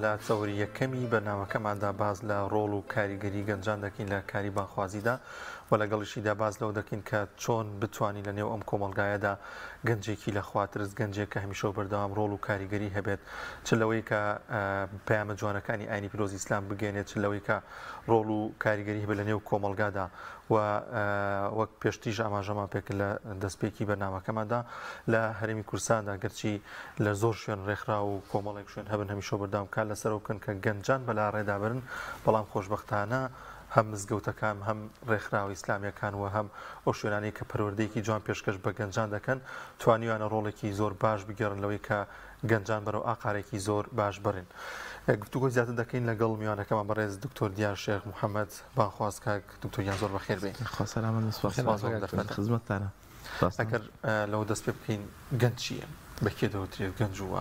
لە تەوەری یەکەمی بەرنامەکەماندا باس لە ڕۆڵ و کاریگەری گەنجان دەکەین لە کاری بانگخوازیدا و لەگەڵیشیدا باس لەوە دەکەین کە چۆن بتوانین لە نێو ئەم کۆمەڵگایەدا گەنجێکی لە خواترس، گەنجێک کە هەمیشە و بەردەوام ڕۆڵ و کاریگەری هەبێت، چ لەوەی کە پەیامە جوانەکانی ئاینی پیرۆزی ئیسلام بگەیەنێت، چ لەوەی کە ڕۆڵ و کاریگەری هەبێت لە نێو کۆمەڵگادا و وەک پێشتریش ئاماژەمان پێکرد لە دەستپێکی بەرنامەکەماندا لە هەرێمی کوردستاندا گەرچی لە زۆر شوێن ڕێکخراو و کۆمەڵێک شوێن هەبن هەمیشە و بەردەوام کار لەسەرەوە بکەن کە گەنجان بەلاڕێدا برن، بەڵام خۆشبەختانە هەم مزگەوتەکان هەم ڕێکخراوە ئیسلامیەکان و هەم ئەو شوێنانەی کە پەروەردەیەکی جوان پێشکەش بە گەنجان دەکەن توانیویانە ڕۆڵێکی زۆر باش بگێڕن لەوەی کە گەنجان بەرەو ئاقارێکی زۆر باش بەرن. گفتوگۆی زیاتر دەکەین لەگەڵ میوانەکەمان بەڕێز دکتۆر دیار شێخ محەممەد بانخواز کاک دکتۆر گیان زۆر بەخێر بێی. خوا سەلامەت بن سوپاس سوپاس بۆ ئەم دەرفەتە. خزمەتتانە. ئەگەر لەوە دەست پێ بکەین گەنج چییە؟ بە کێ دەوترێت گەنج و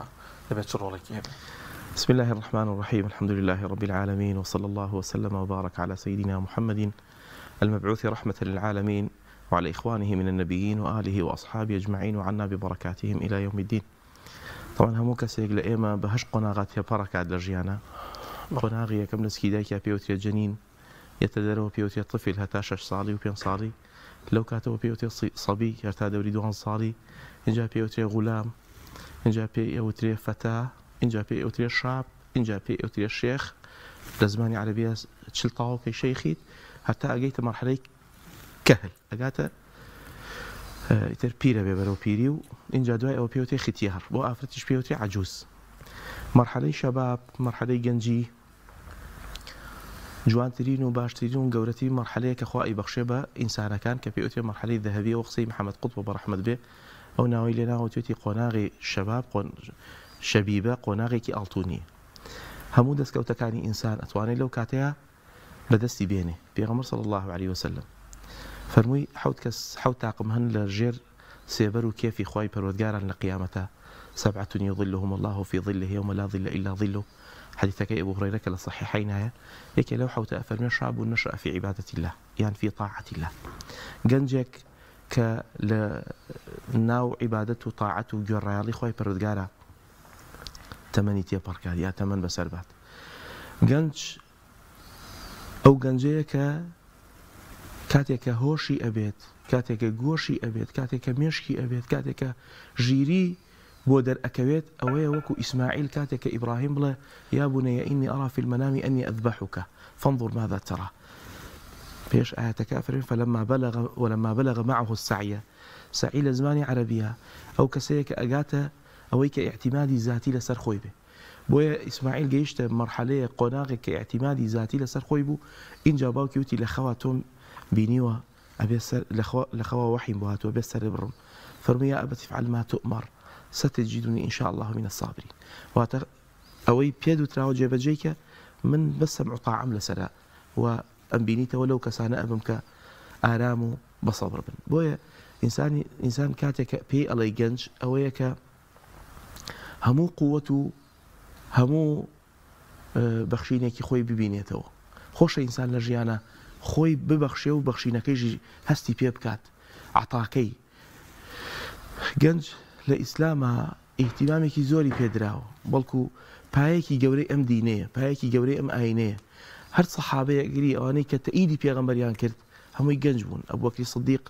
دەبێت چ ڕۆڵێکی هەبێت؟ بسم الله الرحمن الرحیم الحمد لله رب العالمین وصلی الله وسلم وبارک علی سیدنا محمد المبعوث رحمة للعالمین وعلی اخوانه من النبیین وآله وأصحابه اجمعین وعنا ببرکاتهم الی یوم الدین. تەبعەن هەموو کەسێک لە ئێمە بە هەشت قۆناغا تێپەڕەکات لە ژیانا. قۆناغی یەکەم لە سکی دایکیا پێوترێت جەنین، یەتە دەرەوە پێوترێت طفل هەتا شەش ساڵی و پێنج ساڵی، لەو کاتەوە پێوترێت صبی هەتا دەوری دوانزە ساڵی، ئینجا پێوترێ غولام، ئینجا پێی ئەوترێ فەتا، ئینجا پێی ئەوترێ شاب، ئینجا پێی ئەوترێ شێخ، لە زمانی عەرەبییا چل تەواو کەی شەیخیت، هەتا ئەگەیتە مەرحەلەی کەهل ئەگاتە ئیتر پیرە بێ بەرەو پیری و ئینجا دوای ئەوە پێوتێ ختیار بۆ ئافرەتیش پێوتێ عەجوز. مەرحەلەی شەباب، مەرحەلەی گەنجی جوانترین و باشترین و گەورەترین مەرحەلەیە کە خوا ئەیبەخشێ بە ئینسانەکان کە پێوترێ مەرحەلەی ذەهەبیە و قسەی محەمەد قوتبە بەڕەحمەت بێ ئەو ناوەی لێ ناوە وتوێتی قۆناغی شەباب قۆن شەبیبە قۆناغێکی ئاڵتونیە هەموو دەستکەوتەکانی ئینسان ئەتوانێ لەو کاتەیا بەدەستی بێنێ پێغەمبەر صلی اللە علیە وسلم فەرمووی حەوت کەس حەوت تاقم هەن لە ژێر سێبەر و کێفی خوای پەروەردگاران لە قیامەتا سبعة یظلهم اللە فی ظله یوم لا ظل الا ظله حەدیثەکەی ئەبو هورەیرە کە لە صحیحەینایە یەکێ لەو حەوتە ئەفەرموێ شاب نشأ فی عبادة اللە یان فی طاعة اللە گەنجێک کە لە ناو عیبادەت و تاعەت و گوێڕایەڵی خوای پەروەردگارا تەمەنی تێپەڕکات یا تەمەن بەسەر بات گەنج ئەو گەنجەیە کە کاتێک کە هۆشی ئەبێت، کاتێک کە گۆشی ئەبێت، کاتێک کە مێشکی ئەبێت، کاتێک کە ژیری بۆ دەرئەکەوێت، ئەوەیە وەکو ئیسماعیل کاتێک کە ئیبراهیم بڵێ، یا بنی انی ارا فی المنام انی اذبحک فانظر ماذا تری. پێش ئایەتەکە ئەفەرمێ فلما بلغ ولما بلغ معه السعی، سەعی لە زمانی عەرەبیە ئەو کەسەیە کە ئەگاتە ئەوەی کە ئیعتیمادی زاتی لەسەر خۆی بێ. بۆیە ئیسماعیل گەیشتە مەرحەلەیەک، قۆناغێک کە ئیعتیمادی زاتی لەسەر خۆی بوو، ئینجا باوکی وتی لە خەوا تۆم بینیوە ئەبێ سەر لە خەوا وەحیم بۆ هاتووە ئەبێ سەرت بڕم، فەرمووی یا ابت افعل ما تؤمر ستجدنی ان شاء اللە من الصابرین، واتە ئەوەی پێت وتراوە جێبەجێی کە من بەس سەمع و تاعەم لەسەرە و ئەمبینیتەوە لەو کەسانە ئەبم کە ئارام و بەسەبر بن. بۆیە ئینسانی ئینسان کاتێک کە پێی ئەڵێی گەنج ئەوەیە کە هەموو قوت و هەموو بەخشینێکی خۆی ببینێتەوە. خۆشە ئینسان لە ژیانا خۆی ببەخشێ و بەخشینەکەیشی هەستی پێ بکات، عەتاکەی. گەنج لە ئیسلاما ئیهتیمامێکی زۆری پێ دراوە، بەڵکو پایەکی گەورەی ئەم دینەیە، پایەکی گەورەی ئەم ئایینەیە. هەر سەحابەیەک گری ئەوانەی کە تەئیدی پێغەمبەریان کرد هەمووی گەنج بوون، ئەبوبەکری سدیق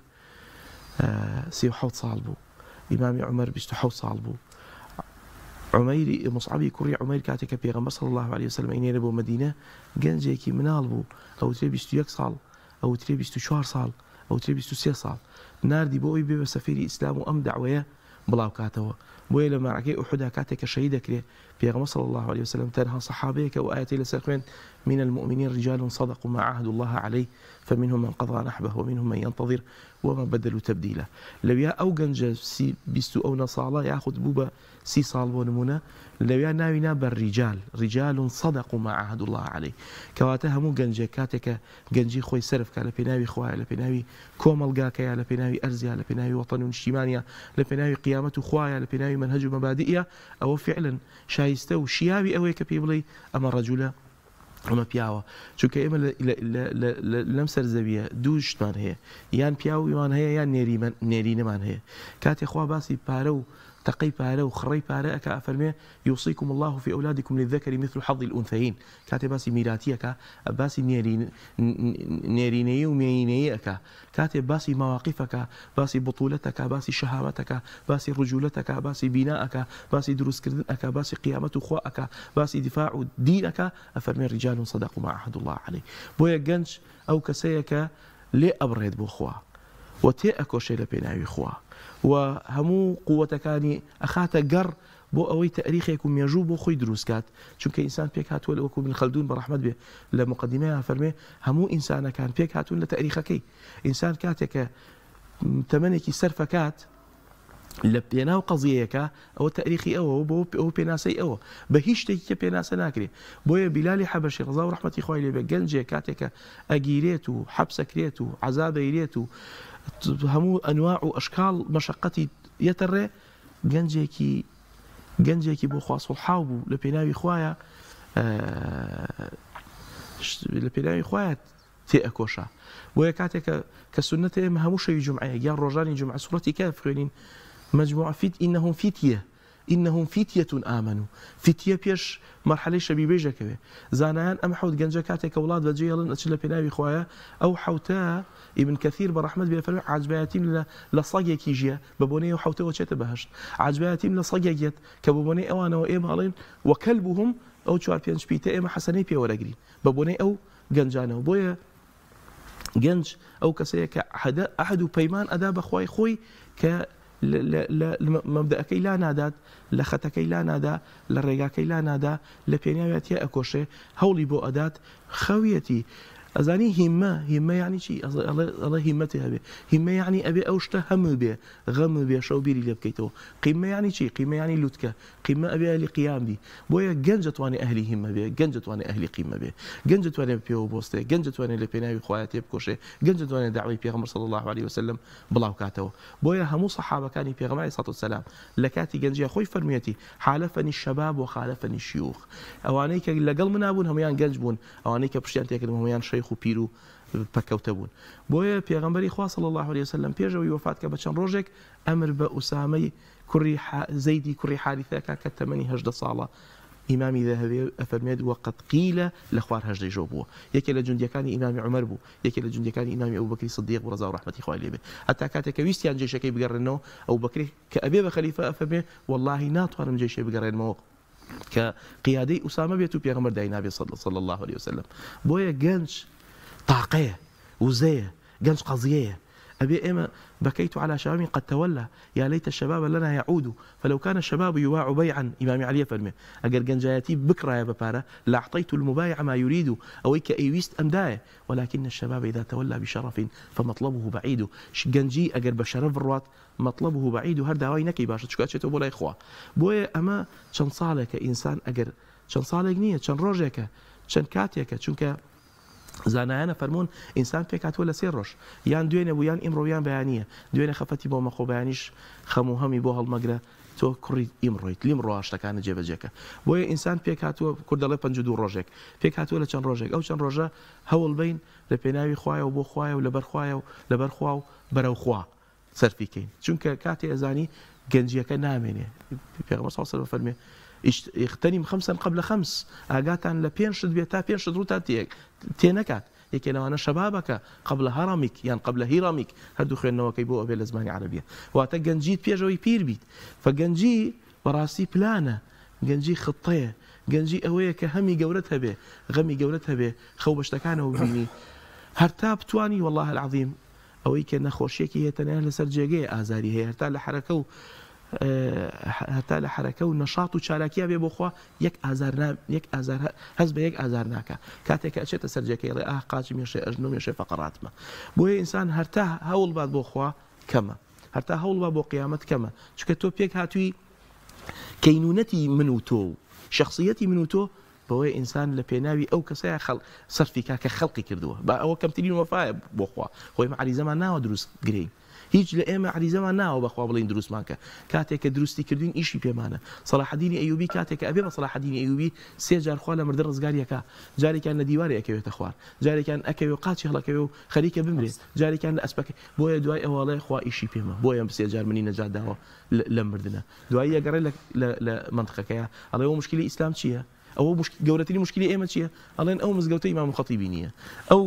37 ساڵ بوو، ئیمامی عومەر 27 ساڵ بوو، عومەیری موسعەبی کوڕی عومەیر کاتێک کە پێغەمبەر صلی اللە علیە وسلم ئەینێرێ بۆ مەدینە گەنجێکی مناڵ بوو، ئەوترێ 21 ساڵ، ئەوترێ 24 ساڵ، ئەوترێ 23 ساڵ، ناردی بۆ ئەوەی بێ بە سەفیری ئیسلام و ئەم دەعوەیە بڵاوکاتەوە، بۆیە لە مەعرەکەی ئوحودا کاتێک کە شەهید دەکرێ پێغەمبەر صلی اللە علیە وسلم تەنها سەحابەیەکە ئەو ئایەتەی لەسەر خوێند، من المؤمنین رجال صدقوا ما عاهدوا اللە علیه فمنهم من قضی نحبه ومنهم من ینتظر وما بدلوا تبدیلا. لەویا ئەو گەنجە سی بیست و ئەونە ساڵە یاخود بوو بە سی ساڵ بۆ نموونە لەویا ناوی نا بە ریجال، رجال صدقوا ما عاهدوا اللە علیه. کەواتە هەموو گەنجێک کاتێک کە گەنجی خۆی سەرف کا لە پێناوی خوایە لە پێناوی کۆمەڵگاکەیا لە پێناوی ئەرزیا لە پێناوی وەتەن و نیشتیمانیا لە پێناوی قیامەت و خوایە لە پێناوی مەنهەج و مەبادیئیا ئەوە فیعلەن شایستە و شیاوی ئەوەیە کە پێی بڵێی ئەمە ڕەجولە ئەمە پیاوە چونکە ئێمە لەم سەر زەویە دوو شتمان هەیە یان پیاومان هەیە یان نێرینەمان هەیە کاتێ خوا باسی پارە و تەقەی پارە و خڕەی پارە ئەکا ئەفەرمێ، یوصیکم اللە فی اولادکم للذکر مثل حظ الانثیین، کاتێ باسی میراتی ئەکا باسی نێرینەیی و مێیینەیی ئەکا، کاتێ باسی مواقف ئەکا باسی بطولەت ئەکا، باسی شەهامەت ئەکا، باسی ڕجولەت ئەکا، باسی بینا ئەکا، باسی دروستکردن ئەکا، باسی قیامەت و خوا ئەکا، باسی دیفاع و دین ئەکا، ئەفەرمێ رجال صدقوا ما عاهدوا اللە علیه. بۆیە گەنج ئەو کەسەیە کە لێ ئەبڕێت بۆ خوا و تێ ئەکۆشێ لە پێناوی خوا و هەموو قوەتەکانی ئەخاتە گەڕ بۆ ئەوەی تەئریخێک و مێژوو بۆ خۆی دروست کات چونکە ئینسان پێک هاتووە لە وەکو ابن خلدون بە ڕەحمەت بێ لە مقدمەیا فەرمێ هەموو ئینسانەکان پێک هاتوون لە تەئریخەکەی ئینسان کاتێک کە تەمەنێکی سەرفەکات لە پێناو قەزیەیەکا ئەوە تەئریخی ئەوە و بۆ ئەو پێناسەی ئەوە بە هیچ شتێکی کە پێناسە ناکرێ بۆیە بیلالی حەبەشی ڕەزا و ڕەحمەتی خوای لێ بێ گەنجێک کاتێک کە ئەگیرێت و حەبسەکرێت و عەزاب ئەیرێت و هەموو ئەنواع و ئەشکاڵ مەشەقەتی یەتە ڕێ گەنجێکی گەنجێکی بۆ خوا سوڵحاو بوو لە پێناوی خوایە لە پێناوی خوایە تێئەکۆشا. بۆیە کاتێک کە کە سوننەتە ئێمە هەموو شەوی جومعەیەک یان ڕۆژانی جومعە سوڕەتی کەهف بخوێنین مجموعە فیت انهم فتیە انهم فتیە آمنوا فتیە پێش مەرحەلەی شەبیبەیش ئەکەوێ زانایان ئەم حەوت گەنجە کاتێک کە وڵات بەجێ هێڵن ئەچن لە پێناوی خوایە ئەو حەوتە ئیبن کەثیر بە ڕەحمەت بێ فەرمی عاجبایەتیم لە لە سەگێکیش یە بە بۆنەی ئەو حەوتەوە چێتە بەهەشت عاجبایەتیم لە سەگێک یەت کە بە بۆنەی ئەوانەوە ئێمە ئەڵێن وکلبهم ئەو چوار پێنج پیتە ئێمە حەسەنەی پێ وەرەگرین بە بۆنەی ئەو گەنجانەوە بۆیە گەنج ئەو کەسەیە کە عەهدە عەهد و پەیمان ئەدا بە خوای خۆی کە لە مەبدەئەکەی لا نادات لە خەتەکەی لا نادا لە ڕێگاکەی لا نادا لە پێناویا تێ ئەکۆشێ هەوڵی بۆ ئەدات خەویەتی ئەزانی هیمە هیمە یعنی چی ئەڵێ هیمەتی هەبێ هیمە یعنی ئەبێ ئەو شتە هەموو بێ غەم بێ شەو بیری لێ بکەیتەوە قیمە یعنی چی قیمە یعنی لوتکە قیمە ئەبێ ئەهلی قیام بی بۆیە گەنج ئەتوانێ ئەهلی هیمە بێ گەنج ئەتوانێ ئەهلی قیمە بێ گەنج ئەتوانێ پێوە بۆستێ گەنج ئەتوانێ لە پێناوی خوایە تێبکۆشێ گەنج ئەتوانێ دەعوەی پێغەمبەر صلی اللە علیە وسلم بڵاو کاتەوە بۆیە هەموو صەحابەکانی پێغەمبەر علیە الصلوة والسلام لە کاتی گەنجیا خۆی فەرموویەتی حالفنی الشباب وخالفنی الشیوخ ئەوانەی کە لەگەڵ منا بوون هەموویان گەنج بوون ئەوانەی کە پشتیان تێکردم هەموویان شەیخ و پیر و پەککەوتە بوون بۆیە پێغەمبەری خوا صلی اللە علیە وسلم پێش ئەوەی وەفات کە بە چەند ڕۆژێک ئەمر بە ئوسامەی کوڕی زەیدی کوڕی حاریثە ئەکا کە تەمەنی 18 ساڵە، ئیمامی ذەهەبی ئەفەرموێت وقد قیل لە خوار هەژدەیشەوە بووە، یەکێ لە جوندیەکانی ئیمامی عومەر بوو، یەکێ لە جوندیەکانی ئیمامی ئەبوبەکری صدیق بوو ڕەزا و ڕەحمەتی خوای لێ بێ، هەتا کاتێک کە ویستیان جەیشەکەی بگەڕێننەوە ئەبوبەکری کە ئەبێ بە خەلیفە ئەفەرموێ وەڵاهی ناتوانم جەیشێ بگەڕێنمەوە کە قیادەی ئوسامە بێت و پێغەمبەر داینابێ صلی اللە علیە وسلم، بۆیە گەنج تاقەیە، وزەیە، گەنج قەزیەیە ئەبێ ئێمە بکیت علی شباب قد تولی یا لیت الشباب لنا یعود فلو کان الشباب یباع بیعا ئیمامی عەلی ئەفەرموێ ئەگەر گەنجایەتی بکڕایە بە پارە لاعطیت المبایع ما یرید ئەوەی کە ئەیویست ئەمدایە ولکن الشباب اذا تولی بشرف فمطلبه بعید گەنجی ئەگەر بە شەرەف بڕوات مطلبه بعید هەر داوای نەکەی باشە چونکە ئەچێتەوە بۆ لای خوا بۆیە ئەمە چەند ساڵێکە ئینسان ئەگەر چەند ساڵێک نییە چەند ڕۆژێکە چەند کاتێکە چونکە زانایان ئەفەرموون ئینسان پێکهاتووە لە سێ ڕۆژ، یان دوێنێ بوو یان ئیمڕۆ یان بەیانییە، دوێنێ خەفەتی بۆ مەخۆ بەیانیش خەم و هەمی بۆ هەڵمەگرە تۆ کوڕی ئیمڕۆیت لیمڕۆ شتەکانت جێبەجێ کە. بۆیە ئینسان پێکهاتووە کورد دەڵێ 52 ڕۆژێک پێکهاتووە لە چەند ڕۆژێک ئەو چەند ڕۆژە هەوڵ بەین لە پێناوی خوایە و بۆ خوایە و لەبەر خوایە و لەبەر خوا و بەرەو خوا سەرفی کەین چونکە کاتێ ئەزانی گەنجیەکە نامێنێ پێغەمبەر صلی الله علیه و فەرمێ اغتنم خمسا قبل خمس ئاگاتان لە پێنج شت بێت تا پێنج شت ڕووتان تێ نەکات یەکێ لەوانە شەبابەکە قبل هەرمیک یان قبل هیرمیک هەردوو خوێندنەوەکەی بۆ ئەبێ لە زمانی عەرەبیە واتە گەنجیت پێشەوەی پیر بیت فگەنجی بەڕاستی پلانە گەنجی خطەیە گەنجی ئەوەیە کە هەمی گەورەت هەبێ غەمی گەورەت هەبێ خەو بە شتەکانەوە ببینی هەرتا بتوانی والله العظیم ئەوەی کە نەخۆشیەکی هەیە تەنیا لەسەر جێگەیە ئازاری هەیە هەتا لە حەرەکە و هەتا لە حەرەکە و نەشات و چالاکیا بێ بۆ خوا یەک ئازار نا یەک ئازار هەست بە یەک ئازار ناکا کاتێک کە ئەچێتە سەر جێگەی ئەڵێ ئاه قاچم یەشێ ئەژنۆم یەشێ فەقەراتمە بۆیە ئینسان هەرتا هەوڵ بات بۆ خوا کەمە هەرتا هەوڵ با بۆ قیامەت کەمە چونکە تۆ پێک هاتووی کەینونەتی من و تۆ و شخصیەتی من و تۆ بەوەی ئینسان لە پێناوی ئەو کەسەیا خەڵ سەرفی کا کە خەڵقی کردووە با ئەوە کەمترین وەفایە بۆ خوا خۆ ئێمە عەریزەمان ناوە دروست گرێین. هیچ لە ئێمە عەریزەمان ناوە بەخوا بڵێین دروستمان کە. کاتێک کە دروستی کردوین ئیشی پێمانە. سەڵاحەدینی ئەیوبی کاتێک کە ئەبێ بە سەڵاحەدینی ئەیوبی سێ جار خوا لە مردن ڕزگاری ئەکا. جارێکیان لە دیوارێ ئەکەوێتە خوار. جارێکیان ئەکەوێ و قاچی هەڵەکەوێ و خەریکە بمرێ. جارێکیان لە ئەسپەکەی. بۆیە دوای ئەوە ئەڵێ خوا ئیشی پێمە بۆیە سێ جار منی نەجات داوە لەم مردنە. دوایی ئەگەڕێ لە لە لە مەنتقەکەیا ئەڵێ ئەوە موشکیلەی ئیسلام چییە؟ ئەوە موشک گەورەترین موشکیلەی ئێمە چییە؟ ئەڵێن ئەو مزگەوتە ئیمام و خەتیبی نییە. ئەو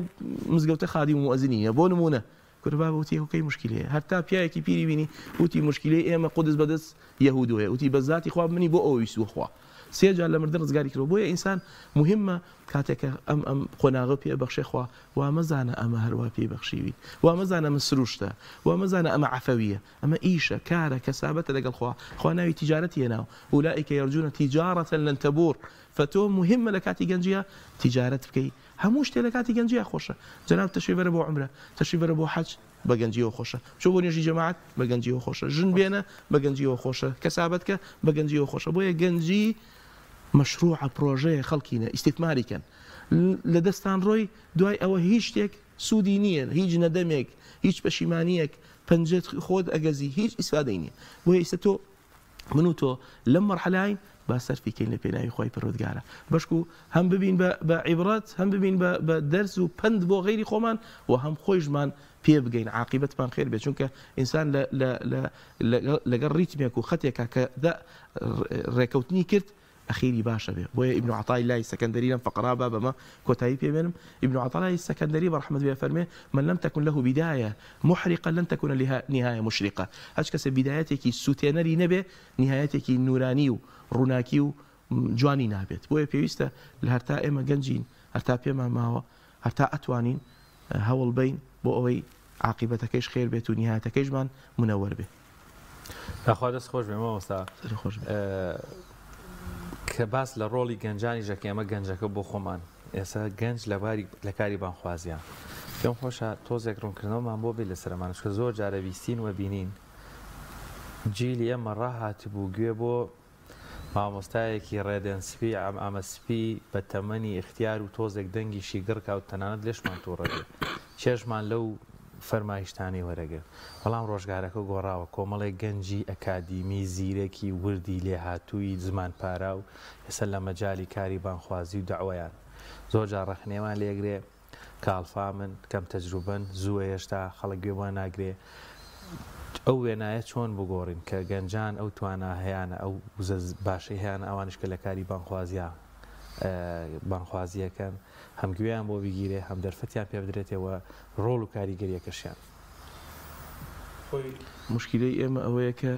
مزگەوتە خادیم و موئەزینی نییە. بۆ نموونە کورە بابە وتی ئەو کەی موشکیلەیە؟ هەتا پیاوێکی پیری بینی وتی موشکیلەی ئێمە قودس بەدەست یەهودۆیە وتی بە زاتی خوا منی بۆ ئەوە ویستووە خوا سێ جار لە مردن ڕزگاری کردووە بۆیە ئینسان موهیمە کاتێک کە ئەم ئەم قۆناغە پێ بەخشێ خوا وا مەزانە ئەمە هەروا پێی بەخشیوی وا مەزانە ئەمە سروشتە وا مەزانە ئەمە عەفەویە ئەمە ئیشە کارە کەسابەتە لەگەڵ خوا خوا ناوی تیجارەتی هێناوە اولئک یرجون تجارة لن تبور فەتۆ موهیمە لە کاتی گەنجیا تیجارەت بکەی هەموو شتێ لە کاتی گەنجیا خۆشە جەنابت تەشریف بەرە بۆ عومرە تەشریف بەرە بۆ حەج بە گەنجیەوە خۆشە بچۆ بۆ نوێژی جەماعەت بە گەنجیەوە خۆشە ژن بێنە بە گەنجیەوە خۆشە کەسابەت کە بە گەنجیەوە خۆشە بۆیە گەنجی مەشروعە پرۆژەیە خەڵکینە ئیستیثماری کەن لە دەستان ڕۆی دوای ئەوە هیچ شتێک سوودی نییە هیچ نەدەمێک هیچ پەشیمانیەک پەنجەت خۆت ئەگەزی هیچ ئیسفادەی نییە بۆیە ئیستا تۆ من و تۆ لەم مەرحەلەین با سەرفی کەین لە پێناوی خوای پەروەردگارا بەشکو هەم ببین بە بە عیبرەت هەم ببین بە بە دەرس و پەند بۆ غەیری خۆمان و هەم خۆیشمان پێ بگەین عاقیبەتمان خێر بێت چونکە ئینسان لە لە لە لەگەڵ ڕیتمێک و خەتێکا کە ڕێکەوتنی کرد ئەخیری باشە بێ بۆیە ئیبن عەتای لای سەکەندەری لەم فەقرا با بەمە کۆتایی پێ بێنم ئیبن عەتا لای سەکەندەری بە ڕەحمەت بێ ئەفەرمێ من لم تکن له بدایە محرقە لن تکون لها نهایە مشرقە هەچ کەسێ بیدایەتێکی سوتێنەری نەبێ نیهایەتێکی نورانی و ڕووناکی و جوانی نابێت بۆیە پێویستە لە هەرتا ئێمە گەنجین هەرتا پێمان ماوە هەتا ئەتوانین هەوڵ بەین بۆ ئەوەی عاقیبەتەکەیش خێر بێت و نیهایەتەکەیشمان منەوەر بێ. یاخوا دەست خۆش بێ مامۆستا. سەر خۆش بێ. کە باس لە ڕۆڵی گەنجانیش دەکەین ئەمە گەنجەکە بۆ خۆمان ئێستا گەنج لە باری لە کاری بانگخوازیە پێم خۆشە تۆزێک ڕوونکردنەوەمان بۆ بێت لەسەر ئەمانە چونکە زۆر جارە بیستین و بینین جیلی ئێمە ڕاهاتبوو گوێ بۆ مامۆستایەکی ڕێدێن سپی عەمامە سپی بە تەمەنی ئیختیار و تۆزێک دەنگیشی گڕکا و تەنانەت لێشمان توڕە بێ چێژمان لەو فەرمایشتانەی وەرەگرت. بەڵام ڕۆژگارەکە گۆڕاوە کۆمەڵێک گەنجی ئەکادیمی زیرەکی وردی لێهاتووی زمان پاراو ئێستا لە مەجالی کاری بانگخوازی و دەعوەیان زۆر جار ڕەخنەیمان لێگرێ کاڵفامن، کەم تەجروبەن، زووە هێشتا خەڵک گوێ بۆیان ناگرێ، ئەو وێنایە چۆن بگۆڕین کە گەنجان ئەو توانا هەیانە، ئەو وزە باشەی هەیانە، ئەوانیش کە لە کاری بانگخوازیا بانگخوازییەکەن، هەم گوێیان بۆ بگیرێ، هەم دەرفەتیان پێ بدرێتێ و ڕۆڵ و کاریگەرییەکەشیان. خۆی موشکیلەی ئێمە ئەوەیە کە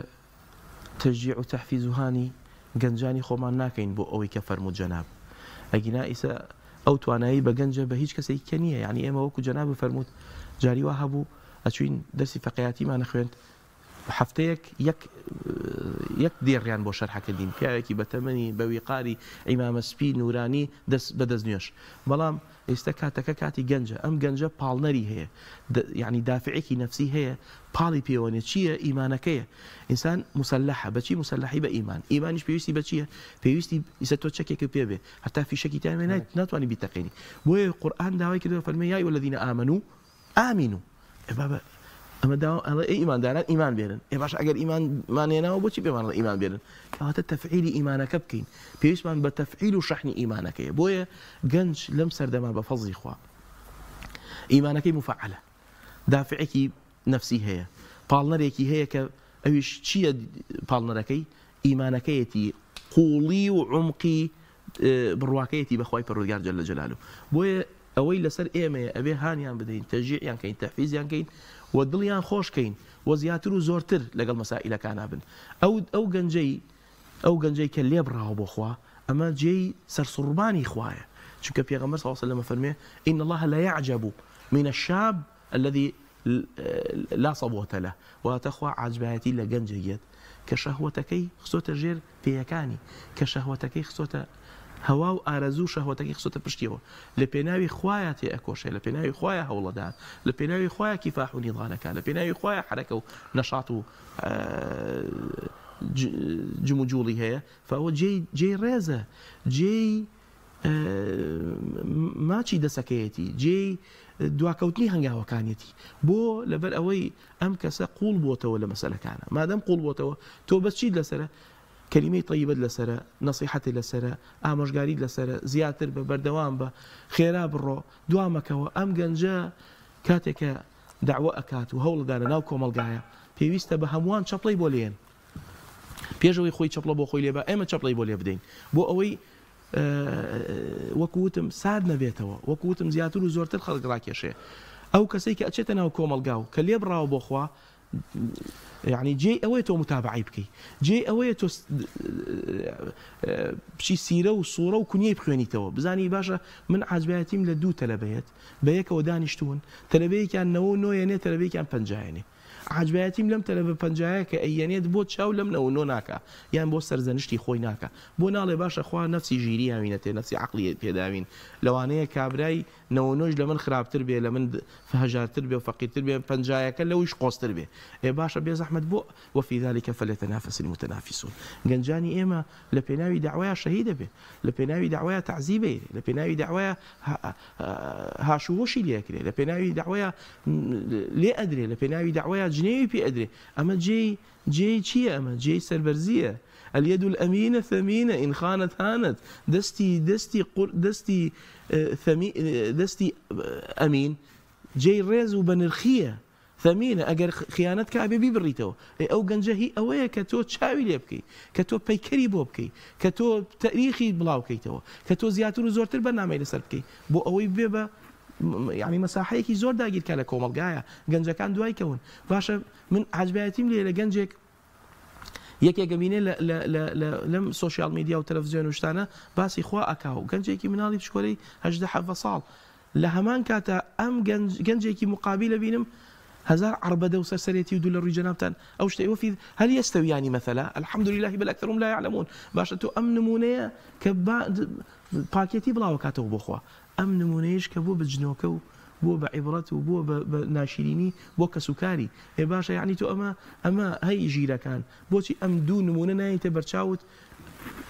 تەشجیع و تەحفیز و هانی گەنجانی خۆمان ناکەین بۆ ئەوەی کە فەرمووت جەناب ئەگینا ئیسە ئەو توانایی بە گەنجە بە هیچ کەسێکی کە نییە یعنی ئێمە وەکو جەناب فەرمووت جاری وا هەبوو ئەچوین دەرسی فەقیاتیمان نەخوێند هەفتەیەک یەک یەک دێڕیان بۆ شەرحەکردین پیاوێکی بەتەمەنی بە ویقاری ئیمامە سپی نورانی دەست بە دەست نوێژ بەڵام ئێستا کاتەکە کاتی گەنجە ئەم گەنجە پاڵنەری هەیە یانی دافعێکی نەفسی هەیە پاڵی پێوەنێ چییە ئیمانەکەیە ئینسان موسەلەحە بەچی موسەلەحی بە ئیمان ئیمانیش پێویستی بە چییە پێویستی ئیسە تۆ چەکێکت پێ بێ هەتا فیشەکی تیا نەبێ ناتوانانی بیتەقێنی بۆیە قورئان داوای کردووە فەرمووی یا ایها الذین آمنوا آمنوا ئێ بابە ئەمە داوا ئەڵێ ئەی ئیمانداران ئیمان بێنن ئێ باشە ئەگەر ئیمانمان هێناوە بۆچی پێمان ئەڵێ ئیمان بێنن کەواتە تەفعیلی ئیمانەکە بکەین پێویستمان بە تەفعیل و شەحنی ئیمانەکەیە بۆیە گەنج لەم سەردەما بە فەزڵی خوا ئیمانەکەی موفەعەلە دافعێکی نەفسی هەیە پاڵنەرێکی هەیە کە ئەویش چییە پاڵنەرەکەی ئیمانەکەیەتی قوڵی و عومقی بڕواکەیەتی بە خوای پەروەردگار جل جلالە بۆیە ئەوەی لەسەر ئێمەیە ئەبێ هانیان بدەین تەشجیعیان کەین تەحفیزیان کەین و دڵیان خۆش کەین و زیاتر و زۆرتر لەگەڵ مەسائیلەکانا بن ئەو ئەو گەنجەی ئەو گەنجەی کە لێبڕاوە بۆ خوا ئەمە جێی سەرسوڕمانی خوایە چونکە پێغەمبەر صلی اللە علیه و سلم فەرموێ ان الله لا یعجب من الشاب الذی لا صبوة له واتە خوا عاجبایەتی لە گەنجێک یەت کە شەهوەتەکەی خستۆتە ژێر پێیەکانی کە شەهوەتەکەی خستۆتە هەوا و ئارەزوو و شەهوەتەکەی خستۆتە پشتیەوە لە پێناوی خوایا تێ ئەکۆشێ لە پێناوی خوایا هەوڵەدات لە پێناوی خوایا کیفاح و نیضالەکا لە پێناوی خوایا حەرەکە و نەشات و جموجوڵی هەیە فەوە جێی جێی ڕێزە جێی. ماچی دەسەکەیەتی، جێی دواکەوتنی هەنگاوەکانیەتی. بۆ؟ لەبەر ئەوەی ئەم کەسە قووڵ بۆتەوە لە مەسەلەکانا. مادەم قووڵ بۆتەوە تۆ بەس چیت لەسەرە؟ کەلیمەی تەیبەت لەسەرە، نەسیحەتت لەسەرە، ئامۆژگاریت لەسەرە، زیاتر بە، بەردەوام بە، خێرا بڕۆ، دوا مەکەوە. ئەم گەنجە کاتێک کە دەعوە ئەکات و هەوڵەدا لە ناو کۆمەڵگایە، پێویستە بە هەمووان چەپڵەی بۆ لێن. پێش ئەوەی خۆی چەپڵە بۆ خۆی لێبا، ئێمە چەپڵەی بۆ لێ بدەین. بۆ ئەوەی وەکو وتم سارد نەبێتەوە، وەکو وتم زیاتر و زۆرتر خەڵک ڕاکێشێ. ئەو کەسەی کە ئەچێتە ناو کۆمەڵگا و کە لێبڕاوە بۆ خوا، یەعنی جێی ئەوەیە تۆ متابەعەی بکەی، جێی ئەوەیە تۆ بچی سیرە و سوڕە و کونیەی بخوێنیتەوە، بزانی باشە من عاجبایەتیم لە دوو تەلەبەیەت بەیەکەوە دانیشتوون، تەلەبەیەکیان 99 یەنێ تەلەبەیەکیان 50 یەنێ. عاجبایەتیم لەم تەلەبە پەنجایە کە ئەیەنێت بۆ چاو لەم 99 ناکا یان بۆ سەرزەنشتی خۆی ناکا بۆ ناڵێ باشە خوا نەفسی ژیری یاوینەتێ نەفسی عەقڵی پێداوین لەوانەیە کابرای نەوەنۆیش لە من خراپتر بێ لە من هەژارتر بێ و فەقیرتر بێ پەنجایەکە لەویش قۆزتر بێ ئێ باشە بێزەحمەت بۆ وفی ذلک فلیتنافس المتنافسون گەنجانی ئێمە لە پێناوی دەعوەیا شەهید ئەبێ لە پێناوی دەعوەیا تەعزیب ئەیرێ لە پێناوی دەعوەیا هاش و هۆشی لێ ئەکرێ لە پێناوی دەعوەیا لێ ئەدرێ لە پێناوی دەعوەیا جنێوی پێ ئەدرێ ئەمە جێی جێی چییە ئەمە جێی سەربەرزییە الید الامینە ثمینە ان خانت هانت دەستی دەستی قور دەستی ثەمی دەستی ئەمین جێی ڕێز و بەنرخییە ثەمینە ئەگەر خیانەت کا ئەبێ بیبڕیتەوە ئێ ئەو گەنجە هی ئەوەیە کە تۆ چاوی لێ بکەی کە تۆ پەیکەری بۆ بکەی کە تۆ تەریخی بڵاو کەیتەوە کە تۆ زیاتر و زۆرتر بەرنامەی لەسەر بکەی بۆ ئەوەی ببێ بە یعنی مەساحەیەکی زۆر داگیرکا لە کۆمەڵگایە گەنجەکان دوای کەون باشە من عاجبایەتیم لێ لە گەنجێک یەکێک ئەبینێ لە لە لە لە لەم سۆشیال میدیا و تەلەفزیۆن و شتانە باسی خوا ئەکا و گەنجێکی مناڵی بچکۆلەی 18 17 ساڵ لە هەمان کاتا ئەم گەنج گەنجێکی مقابل ئەبینم هەزار عەربەدە و سەرسەرێتی و دوو لە ڕووی جەنابتان ئەو شتەی وفی هل يستويان مثلا الحمد لله بل اكثرهم لا يعلمون باشە تۆ ئەم نمونەیە کە با پاکێتی بڵاوەکاتەوە بۆ خوا ئەم نمونەیەش کە بووە بە جنۆکە و بووە بە عیبرەت و بووە بە بە ناشیرینی بۆ کەسوکاری ئێ باشە یەعنی تۆ ئەمە ئەمە هەی ژیرەکان بۆچی ئەم دوو نمونە نایەیتە بەرچاوت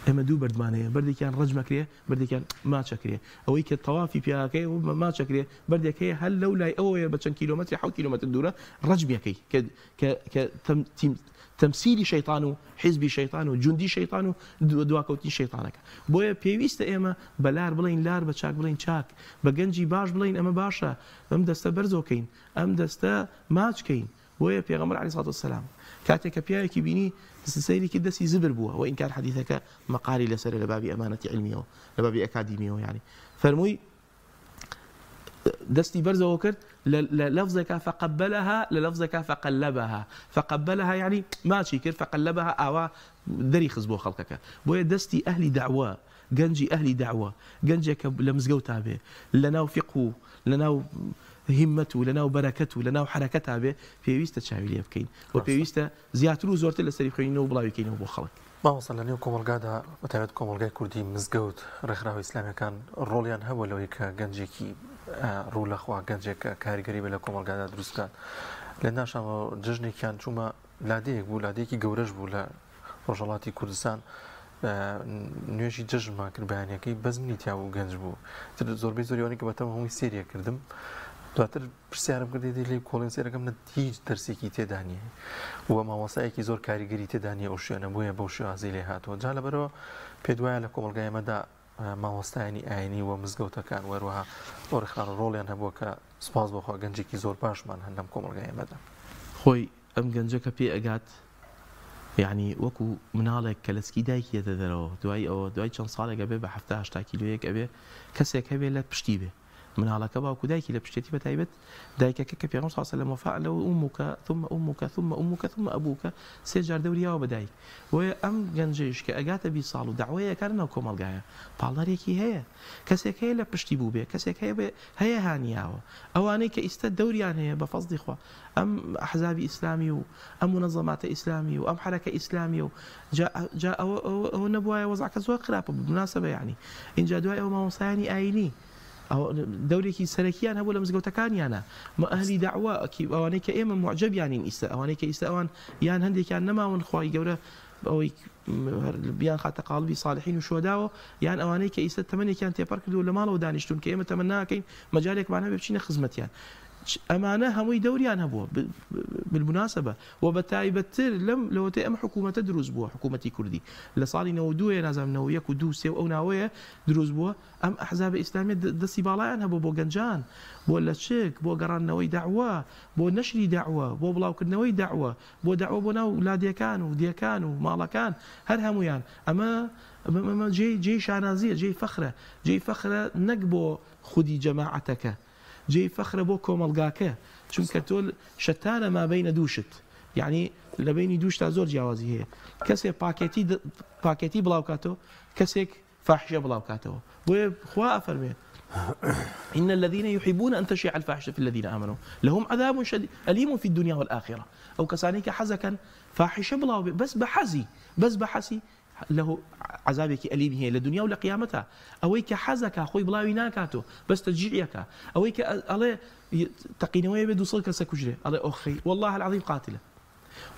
ئێمە دوو بەردمان هەیە بەردێکیان ڕەجمەکرێ بەردێکیان ماچەکرێ ئەوەی کە تەوافی پیاکەی و ماچەکرێ بەردێک هەیە هەر لەو لای ئەوەیە بە چەند کیلۆمەتری حەوت کیلۆمەتر دوورە ڕەجمیەکەی کە کە کە تەم تەمسیلی شەیتان و حیزبی شەیتان و جوندی شەیتان و دواکەوتنی شەیتانەکە. بۆیە پێویستە ئێمە بە لار بڵێین لار بە چاک بڵێین چاک، بە گەنجی باش بڵێین ئەمە باشە، ئەم دەستە بەرزۆ کەین، ئەم دەستە ماچ کەین. بۆیە پێغەمبەر علیە سڵات وسلام کاتێک کە پیاوێکی بینی سەیری کرد دەستی زبر بووە وە ئینکار حەدیثەکە مەقالی لەسەرە لە بابی ئەمانەتی عیلمیەوە لە بابی ئەکادیمیەوە یانی فەرمووی دەستی بەرزەوە کرد لە لەفزێکا فقبلها لە لەفزێکا فقلبها فقبلها یعنی ماچی کرد فقلبها ئاوا دەری خست بۆ خەڵکەکە بۆیە دەستی ئەهلی دەعوە گەنجی ئەهلی دەعوە گەنجێک کە لە مزگەوتا بێ لە ناو فیقه و لە ناو هیمەت و لە ناو بەرەکەت و لە ناو حەرەکەتا بێ پێویستە چاوی لێ بکەین و پێویستە زیاتر و زۆرتر لەسەری بخوێنینەوە و بڵاوی کەینەوە بۆ خەڵک. مامۆستا لە نێو کۆمەڵگادا بە تایبەت کۆمەڵگای کوردی مزگەوت ڕێکخراوە ئیسلامیەکان ڕۆڵیان هەبووە لەوەی کە گەنجێکی ڕوو لە خوا گەنجێک کە کاریگەری بێ لە کۆمەڵگادا دروست بکات لە ناشامەوە جەژنێکیان چوومە لادێیەک بوو لادێکی گەورەش بوو لە ڕۆژهەڵاتی کوردستان نوێژی جەژنمان کرد بەیانەکەی بەس منی تیا بوو گەنج بوو تر زۆربەی زۆری ئەوانەی کە بەتەم هەمووی سێریە کردم دواتر پرسیارم کرد دێ لێی کۆڵێن سێرەکەم نە هیچ دەرسێکی تێدا نییە و مامۆستایەکی زۆر کاریگەری تێدا نییە ئەو شوێنە بۆیە بەو شێوازەی لێ هاتووە جا لەبەرەوە پێت وایە لە کۆمەڵگای ئێمەدا مامۆستایانی ئاینی و مزگەوتەکان و هەروەها ئەو ڕێکخراوە ڕۆڵیان هەبووە کە سوپاس بۆ خوا گەنجێکی زۆر باشمان هەن لەم کۆمەڵگای ئێمەدا. خۆی ئەم گەنجە کە پێ ئەگات یەعنی وەکو مناڵێک کە لە سکی دایکی یەتە دەرەوە دوای ئەوە دوای چەند ساڵێک ئەبێ بە 70 80 کیلۆیەک ئەبێ کەسێک هەبێ لە پشتی بێ مناڵەکە باوک و دایکی لە پشتێتی بە تایبەت دایکەکە کە پێغەمبەر صلی الله علیه و سلم وفاء له امک ثم امک ثم امک ثم ابوک سێ جار دەوری یاوە بە دایک بۆیە ئەم گەنجەیش کە ئەگاتە 20 ساڵ و دەعوەیە ئەکاتە ناو کۆمەڵگایە پاڵنەرێکی هەیە کەسێک هەیە لە پشتی بووبێ کەسێک هەیە بێ هەیە هانی یاوە ئەوانەی کە ئیستە دەوریان هەیە بە فەزڵی خوا ئەم ئەحزابی ئیسلامی و ئەم مونەزەماتە ئیسلامی و ئەم حەرەکە ئیسلامیە و جا جا ئەوە ئەوە ئەوە نەبوایە وەزعەکە زۆر خراپە بوو مناسبە یانی ئینجا دوای ئەوە مامۆستایانی ئایینی ئەوە دەورێکی سەرەکیان هەبوو لە مزگەوتەکانیانە مە ئەهلی دەعوە ئەوانەی کە ئێمە موعجەبیانین ئیستە ئەوانەی کە ئیستە ئەوان یان هەندێکیان نەماون خوای گەورە ئەوەی. بیان خاتە قاڵبی ساڵحین و شوهەداوە یان ئەوانەی کە ئیستا تەمەنێکیان تێپەڕ کردووە لە ماڵەوە دانیشتوون کە ئێمە تەمەنا ئەکەین مەجالێکمان هەبێ بچینە خزمەتیان ئەمانە هەمووی دەوریان هەبووە بالمناسبە و بە تایبەتتر لەم لەوەتەی ئەم حکوومەتە دروست بووە حکوومەتی کوردی لە ساڵی 92 ە نازانم 91 و 2 سێ و ئەو ناوەیە دروست بووە ئەم ئەحزابە ئیسلامیە دەستی باڵایان هەبوو بۆ گەنجان، بۆ لەچک، بۆ گەڕاندنەوەی دەعوە، بۆ نەشری دەعوە، بۆ بڵاوکردنەوەی دەعوە، بۆ دەعوە بۆ ناو لادێکان و دێکان و ماڵەکان، هەر هەموویان. ئەمە ئەمە جێی جێی شانازیە، جێی فەخرە، جێی فەخرە نەک بۆ خودی جەماعەتەکە، جێی فەخرە بۆ کۆمەڵگاکە، چونکە تۆ شەتانە مابەینە دوو شت، یەعنی لە بەینی دوو شتا زۆر جیاوازی هەیە، کەسێ پاکێتی پاکێتی بڵاوکاتەوە، کەسێک فاحشە بڵاو کاتەوە بۆیە خوا ئەفەرمێ إن الذين يحبون أن تشيع الفاحشة في الذين آمنوا لهم عذاب شديد أليم في الدنيا والآخرة ئەو کەسانەی کە حەزەکەن فاحشە بڵاو بێ بەس بە حەزی بەس بە حەسی له عذابێکی ئەلیمی هەیە لە دنیا و لە قیامەتا ئەوەی کە حەزەکە خۆی بڵاوی ناکاتەوە بەس تەجیعەکە ئەوەی کە ئەڵێ تەقینەوەی بێ 200 کەسە کوژرێ ئەڵێ ئۆخی والله العظیم قاتلە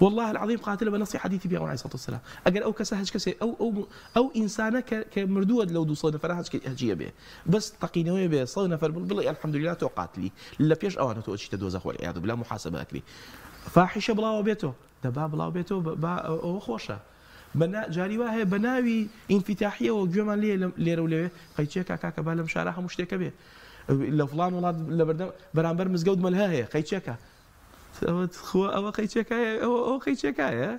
واللە العظیم قاتلە بە نەسی حەدیثی پێغەمبەر علیە الصلوة والسلام ئەگەر ئەو کەسە هەچ کەسێ ئەو ئەو ئەو ئینسانە کە کە مردووە لەو 200 نەفەرە هەچ هەچیە بێ بەس تەقینەوەی بێ 100 نەفەر بڵ بڵێ الحمدلله تۆ قاتلی لە پێش ئەوانە تۆ ئەچیتە دۆزەخ والعیاذ بالله محاسبە ئەکری فاحشە بڵاوە بێتۆ دەبا بڵاو بێتۆ با ئەوە خۆشە بەنا جاری وا هەیە بە ناوی ئینفیتاحیەوە گوێمان لێ لێرە و لەوێ قەیچێکا کاکە با لەم شارە هەموو شتێکە بێ لە فڵان وڵات لەبەردەم بەرامبەر مزگەوت مەلها هەیە قەیچێکە خوا ئەوە قەیچێکایە ئەوە ئەو قەیچێکایە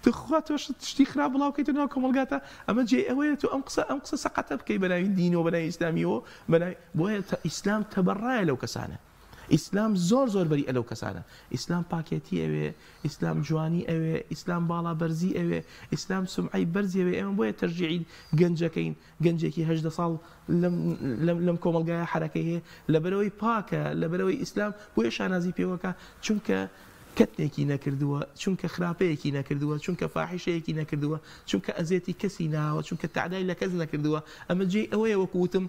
تخوا تۆ شتی خراپ بڵاو کەیتە ناو کۆمەڵگاتا ئەمە جێ ئەوەیە تۆ ئەم قسە ئەم قسە سەقەتە بکەی بەناوی دینەوە بەناوی ئیسلامیەوە بەناوی بۆیە ئیسلام تەبەڕایە لەو کەسانە ئیسلام زۆر زۆر بەری ئەلەو کەسانە ئیسلام پاکێتی ئەوێ ئیسلام جوانی ئەوێ ئیسلام باڵا بەرزی ئەوێ ئیسلام سمعی بەرزی ئەوێ ئێمە بۆیە تەرجیعی گەنجەکەین گەنجێکی 18 ساڵ لەم لەم لەم کۆمەڵگایە حەرەکەی هەیە لەبەرئەوەی پاکە لەبەرئەوەی ئیسلام بۆیە شانازی پێوەکا چونکە کەتنێکی نەکردووە چونکە خراپەیەکی نەکردووە چونکە فاحیشەیەکی نەکردووە چونکە ئەزێتی کەسی ناوە چونکە تەعدای لە کەس نەکردووە ئەمە جێی ئەوەیە وەکو وتم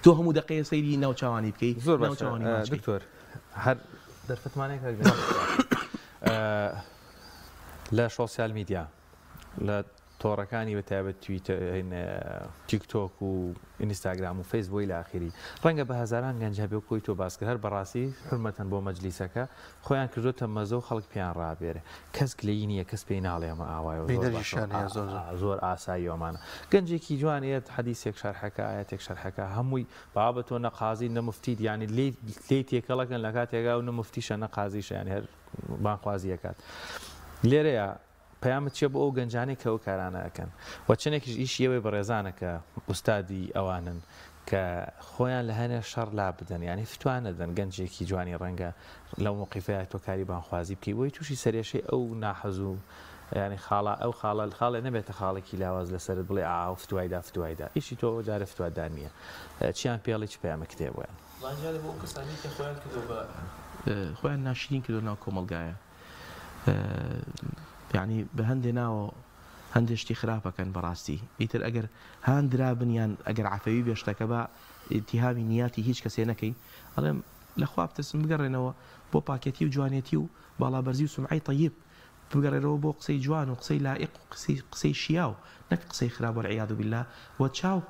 تۆ هەموو دەقەیە سەیری ناوچاوانی بکەی زۆر باشە ناوچاوانی ماچ بکەی. دکتۆر هەر دەرفەتمانەیە کاک لە شۆسیال میدیا لە تۆڕەکانی بە تایبەت تویتەر تیک تۆک و ئینستاگرام و فەیسبوک الی ئاخری ڕەنگە بە هەزاران گەنج هەبێ و کۆی تۆ باس کرد هەر بەڕاستی حورمەتەن بۆ مەجلیسەکە خۆیان کردۆتە مەزە و خەڵک پێیان ڕابێرێ کەس گلەیی نییە کەس پێی ناڵێ ئەمە ئاوایە و زۆر باشە بینەریشیان هەیە زۆر زۆر. زۆر ئاساییە ئەمانە گەنجێکی جوان ئێت حەدیسێک شەرحەکە ئایەتێک شەرحەکە هەمووی بابە تۆ نە قازی نە مفتیت یانی لێی لێی تێکەڵەکەن لە کاتێکا و نە مفتیشە نە قازیشە یانی هەر بانخوازی ئەکات لێرەیە پەیامت چیە بۆ ئەو گەنجانەی کە ئەو کارانە ئەکەن وە چەنێکیش ئیشی ئێوەی بەڕێزانە کە ئوستادی ئەوانن کە خۆیان لە هەنێ شەڕ لا بدەن یانی فتوا نەدەن گەنجێکی جوانی ڕەنگە لەو مەوقیفەیا تۆ کاری بانخوازی بکەی بۆی تووشی سەرێشەی ئەو ناحەز و یانی خاڵە ئەو خاڵە خاڵێ نەبێتە خاڵێکی لاواز لەسەرت بڵێ ئا فتوای دا فتوای دا ئیشی تۆ ئەو جارە فتوا دان نییە چیان پێڵی چ پەیامێکت هەیە بۆیان؟ وەڵا جارێ بۆ ئەو کەسانەی کە خۆیان کردوە بە خۆیان ناشرین کردوە ناو کۆمەڵگایە یەعنی بە هەندێ ناوە هەندێ شتی خراپ ئەکەن بەڕاستی ئیتر ئەگەر هان درابن یان ئەگەر عەفەوی بێ شتەکە با ئیتیهامی نیاتی هیچ کەسێ نەکەین ئەڵێم لە خوا بترسن بگەڕێنەوە بۆ پاکێتی و جوانێتی و باڵابەرزی و سومعەی تەیب بگەڕێرەوە بۆ قسەی جوان و قسەی لائیق و قسەی قسەی شیاو نەک قسەی خراپ والعیاذ باللە وە چاو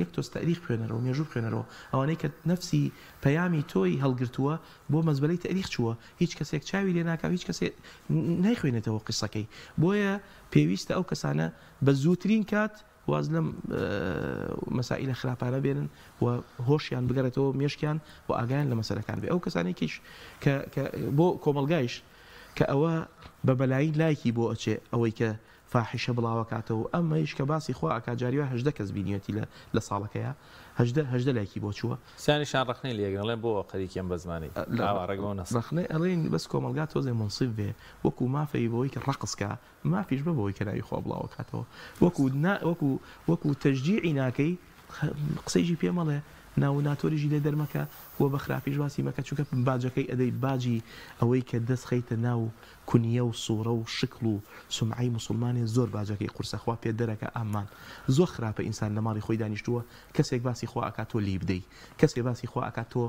یەک تۆز تاریخ بخوێنەرەوە مێژوو بخوێنەرەوە ئەوانەی کە نەفسی پەیامی تۆی هەڵگرتووە بۆ مەزبەلەی تاریخ چووە هیچ کەسێک چاوی لێ ناکا و هیچ کەسێ نایخوێنێتەوە قیسەکەی بۆیە پێویستە ئەو کەسانە بە زووترین کات واز لەم مەسائیلە خراپانە بێنن و هۆشیان بگەڕێتەوە مێشکیان و ئاگایان لە مەسەلەکان بێ ئەو کەسانەی کەیش کە کە بۆ کۆمەڵگایش کە ئەوە بە بەلایی لایکی بۆ ئەچێ ئەوەی کە فاحیشە بڵاوەکاتەوە و ئەمەیش کە باسی خوا ئەکا جاری وا 18 کەس بینیوێتی لە لە ساڵەکەیا 18 18 لایکی بۆ چووە. سیانیشان ڕەخنەی لێ ئەگرن ئەڵێن بۆ خەریکی ئەم بەزمانەی ئاوا ڕێک بەو نەسە. ڕەخنەی ئەڵێن بەس کۆمەڵگا تۆزێ مونسیف بێ وەکوو مافەی بەوەی کە ڕەقس کا مافیش بە بەوەی کە ناوی خوا بڵاوەکاتەوە وەکوو نا وەکوو وەکوو تەشجیعی ناکەی قسەیشی پێ مەڵێ ناو و ناتۆریشی لێ دەرمەکە و بە خراپیش باسی مەکە چونکە باجەکەی ئەدەی باجی ئەوەی کە دەست خەیتە ناو کونیە و سوڕە و شکڵ و سومعەی موسوڵمانێ زۆر باجەکەی قورسە خوا پێت دەرەکا ئامان زۆر خراپە ئینسان لە ماڵی خۆی دانیشتووە کەسێک باسی خوا ئەکا تۆ لێی بدەی کەسێ باسی خوا ئەکا تۆ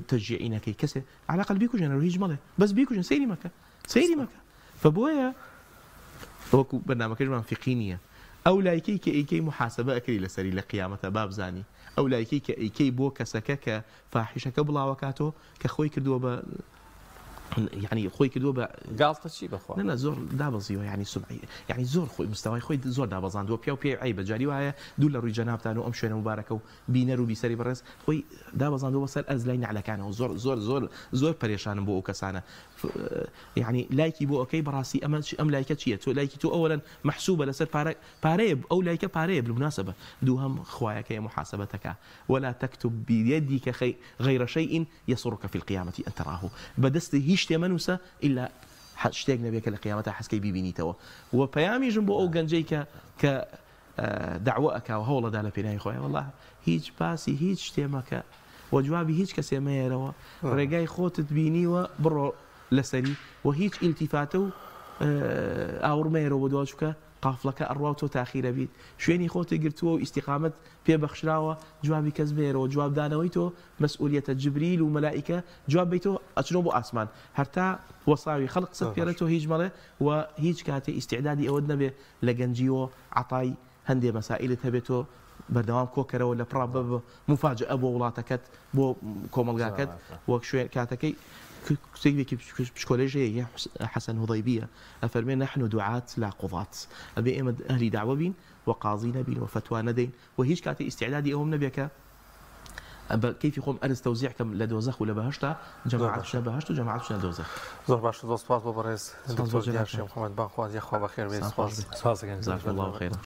تەشجیعی نەکەی کەسێ عەلەقەل بیکوژێنەرەوە هیچ مەڵێ بەس بیکوژن سەیری مەکە سەیری مەکە فە بۆیە. وەکو بەرنامەکەشمان فیقهی نییە ئەو لایکەی کە ئەیکەی موحاسەبە ئەکری لەسەری لە قیامەتا با بزانی ئەو لایکەی کە ئەیکەی بۆ کەسەکە کە فاحیشەکە بڵاوەکاتۆ کە خۆی کردووە بە یعنی خۆی کردووە بە گاڵتە چی بەخوا نا نا زۆر دابەزیوە یعنی سومعی یعنی زۆر خۆی مستەوای خۆی زۆر دابەزاندووە پیاو پێی عەیبە جاری وایە دوور لە ڕووی جەنابتان و ئەم شوێنە موبارەکە و بینەر و بیسەری بەڕێز خۆی دابەزاندووە بۆ سەر ئەرز لای نەعلەکانەوە زۆر زۆر زۆر زۆر پەرێشانم بۆ ئەو کەسانە یعنی لایکی بۆ ئەکەی بەڕاستی ئەمە ئەم لایکە چییە تۆ لایکی تۆ ئەوەلەن مەحسوبە لەسەر پارە پارەیە ئەو لایکە پارەیە بالمناسبە دووهەم خوایەکەیە محاسبەتەکە ولا تكتب بيدك غير شيء يسرك في القيامة أن تراه بە دەستی هیچ شتێ مەنووسە ئیلا شتێک نەبێ کە لە قیامەتا حەزکەی بیبینیتەوە وە پەیامیشم بۆ ئەو گەنجەی کە کە دەعوە ئەکا و هەوڵەدا لە پێناوی خۆی وەڵا هیچ باسی هیچ شتێ مەکە و جوابی هیچ کەسێ مەیەرەوە ڕێگای خۆتت بینیوە بڕۆ لەسەری و هیچ ئیلتیفاتە و ئاوڕ مەیەرەوە بۆ دوا چونکە قافڵەکە ئەڕوا و تۆ تاخیر ئەبیت شوێنی خۆتی گرتووە و ئیستیقامەت پێ بەخشراوە جوابی کەس مەیەرەوە جواب دانەوەی تۆ مەسئولیەتە جبریل و مەلائیکە جواب بەیتەوە ئەچنەوە بۆ ئاسمان هەرتا وەساوی خەڵک قسەت پێڵێ تۆ هیچ مەڵێ و هیچ کاتێ ئیستیعدادی ئەوەت نەبێ لە گەنجیەوە عەتای هەندێ مەسائیلت هەبێ تۆ بەردەوام کۆکەرەوە لە پڕا بە موفاجئە بۆ وڵاتەکەت بۆ کۆمەڵگاکەت وەک شوێن کاتەکەی کتێبێکی پشکۆلەیش هەیە هی حەسەن هوضەیبیە ئەفەرمێ نحن دعاة لا قضاة ئەبێ ئێمە ئەهلی دەعوە بین و قازی نەبین و فەتوا نەدەین و هیچ کاتێ ئیستیعدادی ئەوەم نەبێ کە بە کەیفی خۆم ئەرز تەوزیع کەم لە دۆزەخ و لە بەهەشتا جەماعەت بچنە بەهەشت و جەماعەت بچنە دۆزەخ. زۆر باشە زۆر سپاس بۆ بەڕێز دکتۆر دیار شێخ محمد بانگخوازی خوا بەخێر بێی سپاس. سپاس دەکەین. جزاکم اللە خیرا.